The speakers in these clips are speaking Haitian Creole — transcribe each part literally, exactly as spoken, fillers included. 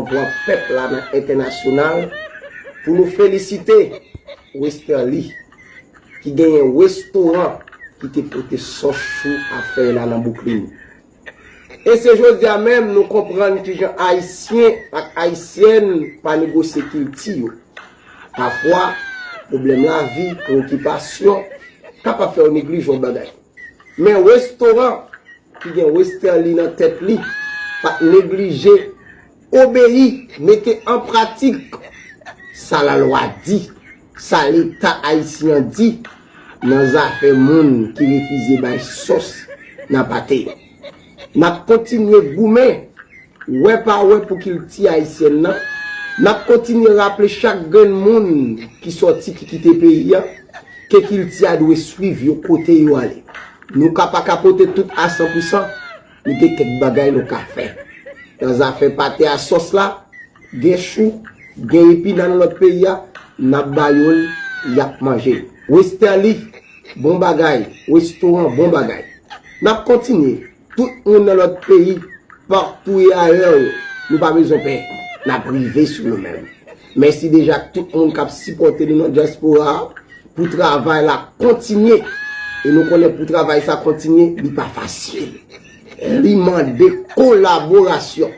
Vwa pèp la nan entènasyonal pou nou felisite Westerlie ki genyen restoran ki te pote sòs chou a fèy la nan Bouklin. E se jodi a menm nou konprann kijan Ayisyen ak Ayisyèn pa negosye kilti yo. Pafwa, pwoblèm lavi, preokipasyon, kapab fè w neglije yon bagay. Men restoran ki gen Westerlie nan tèt li pa t neglije obeyi, mete an pratik sa lalwa di, sa Leta ayisyen an di nan zafè moun ki refize bay sòs nan pate yo. N ap kontinye goumen wè pa wè pou kilti ayisyèn nan. N ap kontinye raple chak grenn moun ki sòti, ki kite peyi a, ke kilti a dwe swiv yo kote yo ale. Nou ka pa ka pote tout a san pou san, men gen kèk bagay nou ka fè. Nan zafè pate a sòs la, gen chou, gen epina nan lòt peyi a, n ap ba yo l, y ap manje. Westerlie, bon bagay. Restoran, bon bagay. N ap kontinye. Tout moun nan lòt peyi, patou e ayè yo, nou pa bezwen pè. N ap rive sou nou menm. Mèsi deja ak tout moun k ap sipòte nou nan dyaspora a pou travay la kontinye. E nou konnen pou travay sa kontinye, li pa fasil. Li mande kolaborasyon.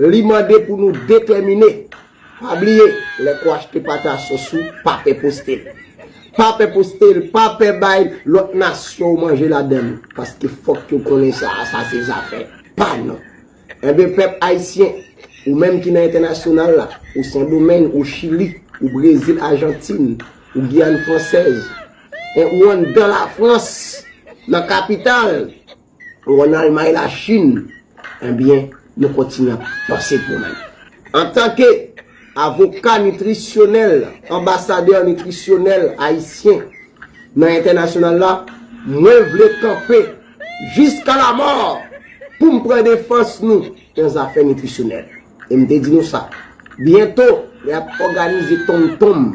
Li mande pou nou detèmine. Pa bliye, lè ke w achte pate a sòs ou, pa pè poste l. Pa pè poste l, pa pè bay lòt nasyon yo manje ladan l, paske fòk yo konnen sa, sa se zafè pa nou. Enben, pèp ayisyen, ou menm ki nan entènasyonal la, ou Sendomeng, ou Chili, ou Brezil, Ajantin, ou Giyàn Fransèz, en, ou anndan Lafrans, nan kapital, ou ann Almay, Lachin, enben, nou kontinye ap panse pou nou. Antanke avoka nitrisyonèl, anbasadè nitrisyonèl ayisyen nan entènasyonal la, mwen vle kanpe jiska lamò pou m pran defans nou nan zafè nitrisyonèl. E m te di nou sa. Byento, lè y ap òganize tonmtonm,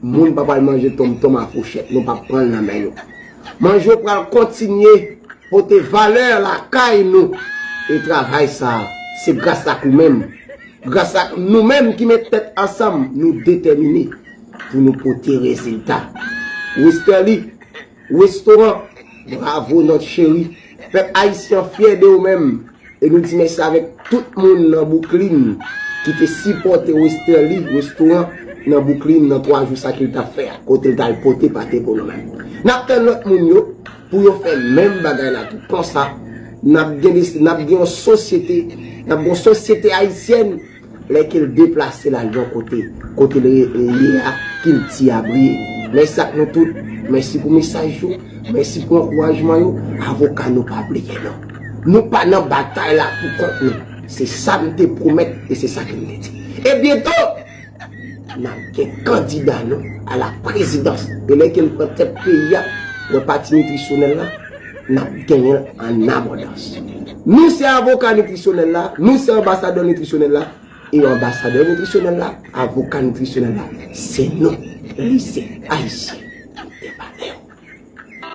moun pa pral manje tonmtonm a fouchèt, nou p ap pran l nan men yo. Manje yo pral kontinye pote valè lakay nou. E travay sa a, se gras ak ou menm, gras ak nou menm ki met tèt ansanm, nou detèmine pou nou pote rezilta. Westerlie, restoran, bravo nòt cheri. Pèp ayisyen an fyè de ou menm. E nou di mèsi avèk tout moun nan Bouklin ki te sipòte Westerlie restoran nan Bouklin nan twa jou sa ke l t ap fè a, kote l t al pote pate pou nou menm. N ap tann lòt moun yo pou yo fè menm bagay la tou. Konsa, n ap gen, n ap gen yon sosyete, n ap gen yon sosyete ayisyèn lè ke l deplase l al yon kote, kote l ye a, kilti a briye. Mèsi ak nou tout, mèsi pou mesaj yo, mèsi pou ankourajman yo, avoka nou pa bliye non. Nou pa nan batay la pou kont nou. Se sa m te pwomèt e se sa ke m te di. E byento, n ap gen kandida nou a la prezidans. E lè ke l pran tèt peyi a, mwen pati nitrisyonèl la, n ap genyen l an abondans. Nou se avoka nitrisyonèl la, nou se anbasadè nitrisyonèl la, e anbasadè nitrisyonèl la, avoka nitrisyonèl la, se nou, lise ayisyen.